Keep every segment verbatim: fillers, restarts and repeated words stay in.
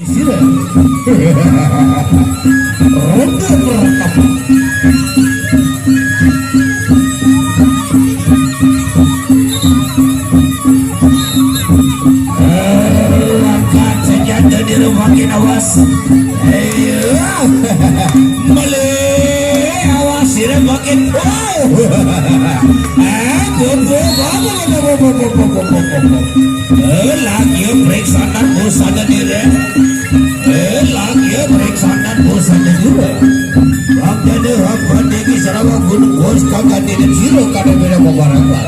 Sira. Ronde pertama. Angkat senjata di rumah kita, awas. Ayo. Malih, awas, sira makin. Wow. Ah, bobo, bobo, bobo. Eh, lagi periksa dan busana diri. Eh, lagi periksa dan busana diri. Bang Jani, Bang Pandegi, Sarawak, Gunung Bos, kagak tidak siro, kada beda beberapa.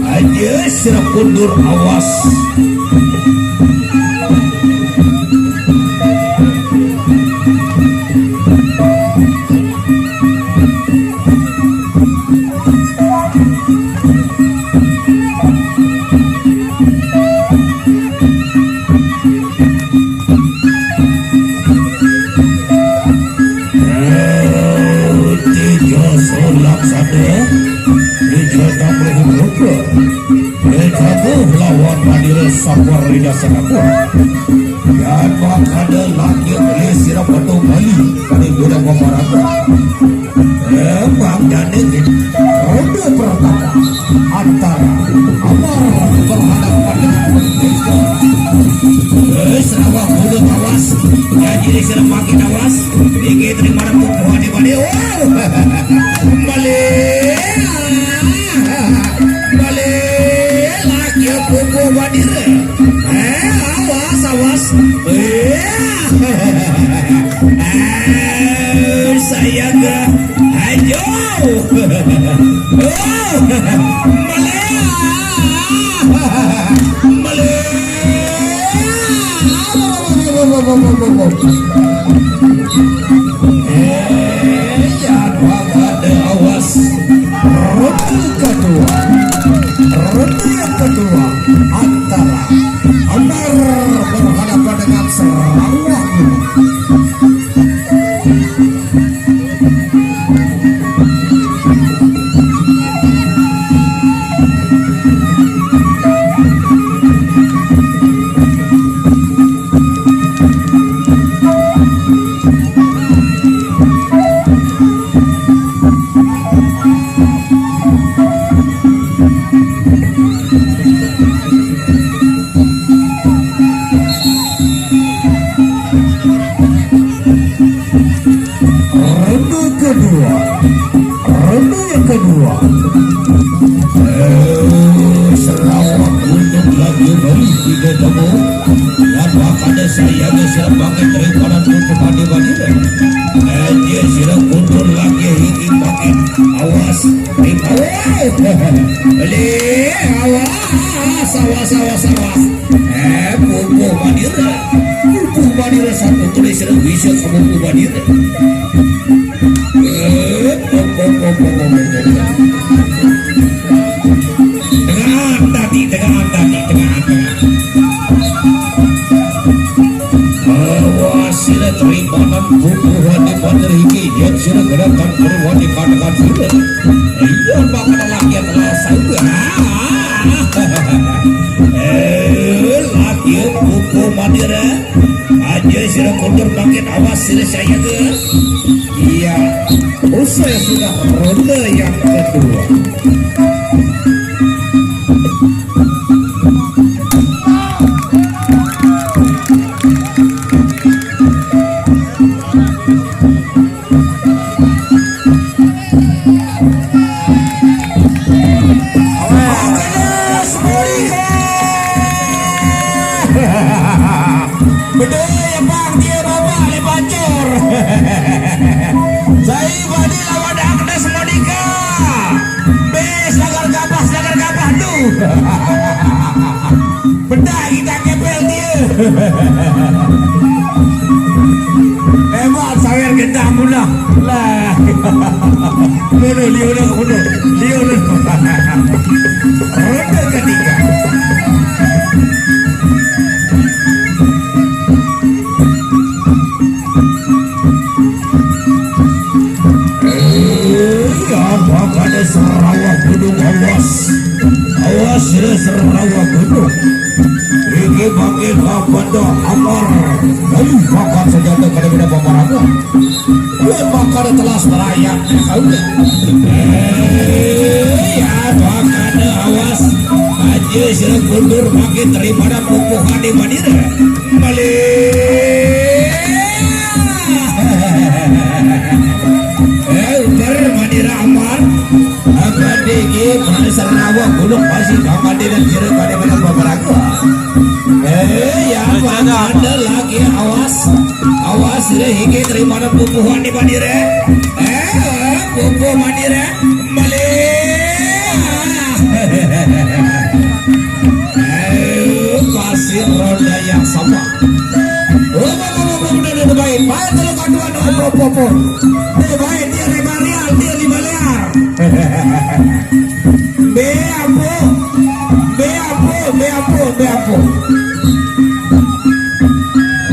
Aja sira kundur, awas. Tiga solak satu, tiga tambah rupiah. Bergabung lawan Madura Sapar Liga Singapura. Dan bakada lagi oleh sira Batu Bali dari Budak Paparata. Emang jadi ronde pertama antara Amar berhadapan dengan Merdeka. Eh, Sarawak Gunung, awas. Jadi sira makin awas. Tinggi terima pukulan di balik. Oh, balik. Balik lagi pukul Madura. Eh, awas, awas. Eh, eh, saya ke. Ayo. Oh, balik. Balik. Eh, ya, Bang, ada awas. Ronde kedua. Ronde yang kedua antara Amar berhadapan dengan Sarawak. Ronde kedua. Ronde yang kedua. Eh, Sarawak untuk lagi balik tidak temu. Dan bakada saya ada sira pakai daripada tutup hati balik. Eh, dia sira kundur lagi hinggi pakai. Awas. Awas. Balik. Awas. Awas, awas, awas. Eh, pupuk Madura. Pupuk Madura satu tulis bisa kamu pupuk Madura. Eh, pupuk, pupuk, pupuk, pupuk. Tengah tadi, tengah tadi, tengah, tengah. Awas sira terimanan pupuk wani Madura hinggi, yen sira gerakan berwani katakan sira. Iya, bakal lagi telah saudara. Eh, lagi pupuk Madura. Aja sira kundur bangkit, awas sira saya ke. Iya, usai sudah ronde yang kedua. Betul ya, Bang, dia bapak le pancur. Saya badi lawan Agnes Monica. Bes lagar gabah, lagar gabah tu. Bedah kita kepel dia. Memang sawer gendang mula. Lah. Mula liu dah, mula. Liu dah. Ronde ketiga. Eh, apa kada Sarawak Gunung, awas. Awas, ya, Sarawak Gunung. Iki Panggil apa tu? Amar. Hei, makan senjata kada bina peperangan. Dia makan telas merayak. Eh, ya, makan awas. Aja sila kundur makin terima dan pupuhan di Madira. Balik. Eh, ubar Madira Amar. Apa digi, mana serawa gulung masih kamar di dan kira pada mana beberapa. Eh, ya, ada lagi, awas. Awas, sudah higi terima dan pupuhan di Madira. Eh, pupuh Madira. Balik. Eh, pasir roda yang sama. Oh, oh, oh, oh, oh, udah, udah, udah, baik. Baik, kalau kaduan, oh, oh, oh, oh. Dia baik, dia lima real, dia lima lear. Be ampun. Be ampun, be ampun, be ampun.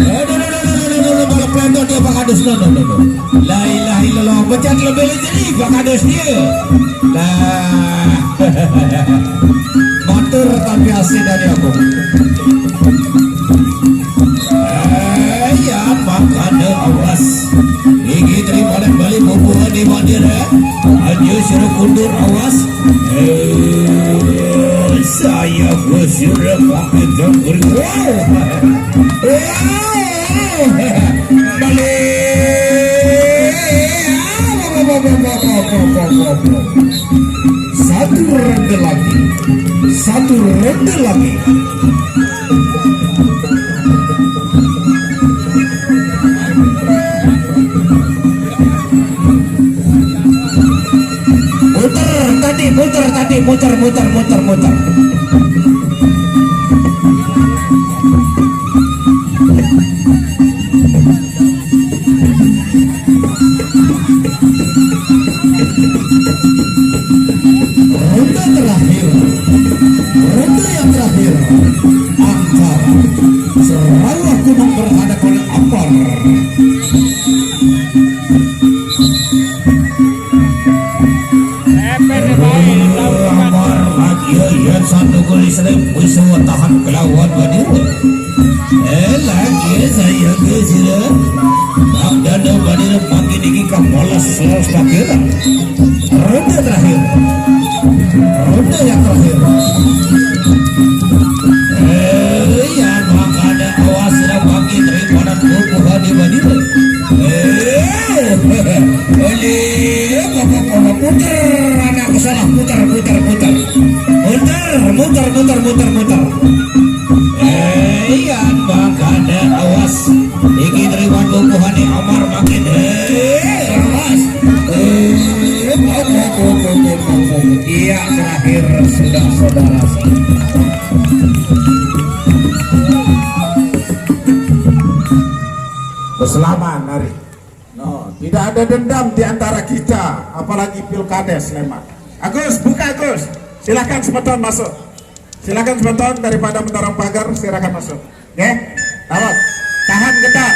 Aduh, aduh, aduh, aduh, aduh, aduh, aduh, kalau pelontok dia Pak Kadus, no, no, no, no. La ilaha illallah, pecat lebih lagi, Pak Kadus dia. Lah. Matur tapi asih dari aku. Eh, ya, makanya awas. Iki terima dan balik bubuhan di Madura. Aja suruh kundur, awas. Eh, saya bersuruh pakai jangkrik. Wow. Eh, balik. Satu ronde lagi. Satu ronde lagi. Muter tadi, muter tadi, muter, muter, muter, muter. Ronde terakhir, ronde yang terakhir antara Serawa Gunung berhadapan Amar. Amar lagi, ya, satu kali sering bisa tahan kelawan Madura. Eh, lagi saya ke sini. Nak dada Madura makin iki kapalas los takira. Ronde terakhir. Ronde yang terakhir. Eh, ya, makanya awas sudah makin daripada tubuh di Madura. Eh, boleh, putar, anakku salah, putar, putar, putar. Muter, muter, muter, muter, muter. Eh, iya, makanya awas. Iki triwan bubuhane Amar makin. Eh, awas. Eh, iya, terakhir sudah saudara. Berselamat, mari. No, tidak ada dendam di antara kita, apalagi pilkades, Leman. Agus, buka, Agus. Silakan semeton masuk. Silakan semeton daripada mendorong pagar, silakan masuk. Oke? Tahan. Tahan ketat.